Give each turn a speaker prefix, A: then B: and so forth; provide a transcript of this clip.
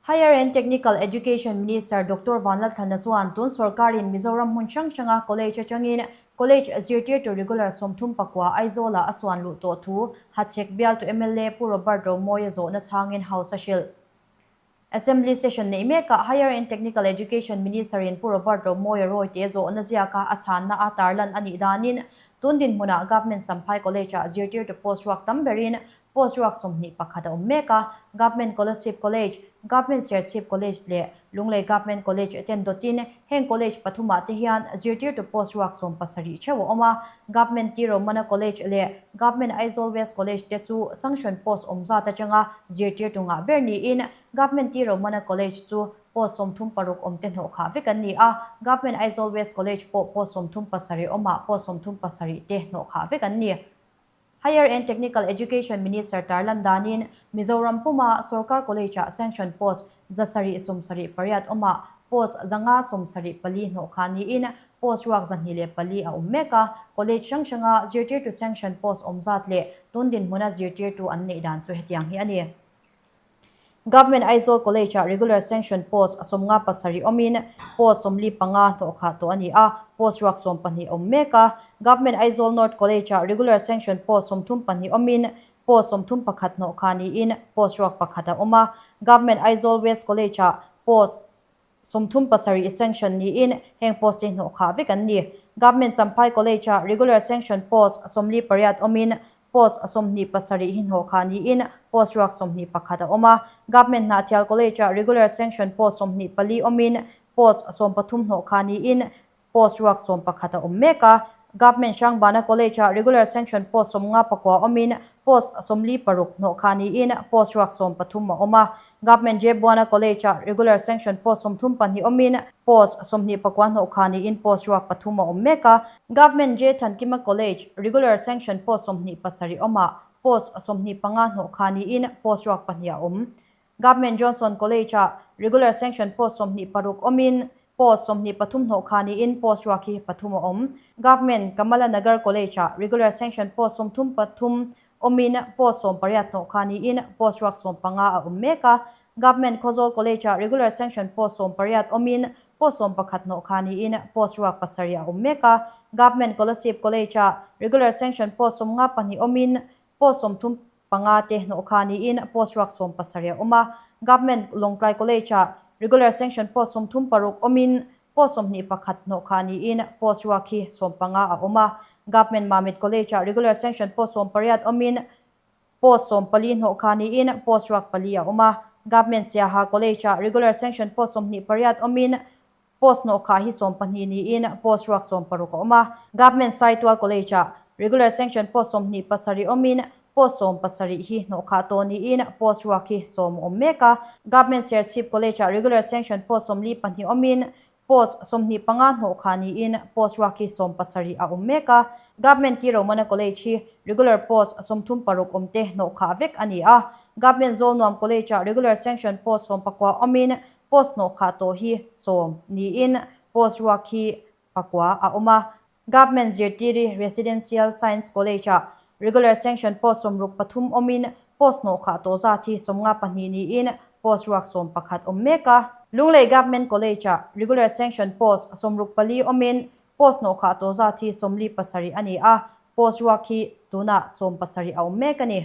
A: Higher and Technical Education Minister Doctor Vanlalthlana chuan tun sorkarin Mizoram hmun hrang hranga college atangin college zirtirtu regular 34 Aizawlah a suan luh tawh thu Hachhek bialtu mla Pu Robert Romawia zawhna chhangin House a hrilh. Assembly session neih mekah Higher and Technical Education Minister-in Pu Robert Romawia Rawite zawhna ziaka a chhanna a tarlan a nih danin tun dinhmunah Government Champhai College-ah zirtirtu post ruak tam berin Post ruak 21 a awm mek a, Government Kolasib College, Government Serchhip College leh Lunglei Government College ten dawtin heng college pathumah te hian zirtirtu post ruak 70 theuh a awm a, Government T Romana College leh Government Aizawl West College te chu sanction post awm zat atanga zirtirtu ngah ber niin Government T Romana College chu post 36 awm te hnawh khah vek an ni a, Government Aizawl West College pawh post 37 awmah post 37 te hnawh khah vek an ni. Higher and Technical Education Minister tarlan danin Mizoram puma Sorkar College-ah sanction post 178 awmah post 574 hnawh kha niin post ruak 204 a awm mek a. College hrang hranga zirtirtu sanction post awm zat leh tun dinhmuna zirtirtu an neih dan chu hetiang hi a ni. Government Aizawl College-ah regular sanction post 57 awmin post 45 hnawh khah tawh a ni a, post ruak 12 awm mek a. Government Aizawl North College-ah regular sanction post 32 awmin post 31 hnawh khah niin post ruak pakhat a awm a. Government Aizawl West College-ah post 37 sanction niin heng post hi hnawh khah vek an ni. Government Champhai College-ah regular sanction post 48 awmin post 27 hi hnawh khah niin post ruak 21 a awm a. Government Hnahthial College-ah regular sanction post 24 awmin post 13 hnawh khah niin post ruak 11 a awm mek a. Government Hrangbana College-ah regular sanction post 59 awmin post 46 hnawh khah niin post ruak 13 a awm a. Government J Buana College-ah regular sanction post 32 awmin post 29 hnawh khah niin post ruak pathum a awm mek a. Government J Thankima College regular sanction post 27 awmah post 25 hnawh khah niin post ruak pahnih a awm. Government Johnson College-ah regular sanction post 26 awmin post 23 hnawh khah niin post ruak hi pathum a awm. Government Kamala Nagar College-ah regular sanction post 33 awmin post 18 hnawh khah niin post ruak 15 a awm mek a. Government Khawzawl College-ah regular sanction post 18 awmin post 11 hnawh khah niin post ruak pasarih a awm mek a. Government Kolasib College-ah regular sanction post 52 awmin post 35 te hnawh khah niin post ruak 70 a awm a. Government Lawngtlai College-ah regular sanction post 36 awmin post 21 hnawh khah niin post ruak hi 15 a awm a. Government Mamit College-ah regular sanction post 18 awmin post 14 hnawh khah niin post ruak pali a awm a. Government Siaha College-ah regular sanction post 28 awmin post hnawh khah hi 12 niin post ruak 60 a awm a. Government Saitual College-ah regular sanction post 27 awmin post 70 hi hnawh khah tawh niin post ruak hi 10 awm mek a. Government Serchhip College-ah regular sanction post 42 awmin post 25 hnawh khah niin post ruak hi 70 a awm mek a. Government T Romana College hi regular post 36 awm te hnawh khah vek a ni a. Government Zawlnuam College-ah regular sanction post 19 awmin post hnawh khah tawh hi 10 niin post ruak hi pakua a awm a. Government Zirtiri Residential Science College-ah regular sanction post 63 awmin post hnawh khah tawh zat hi 52 niin post ruak 11 awm mek a. Lunglei Government College-ah regular sanction post 64 awmin post hnawh khah tawh zat hi 47 a ni a, post ruak hi tunah 70 a awm mek a ni.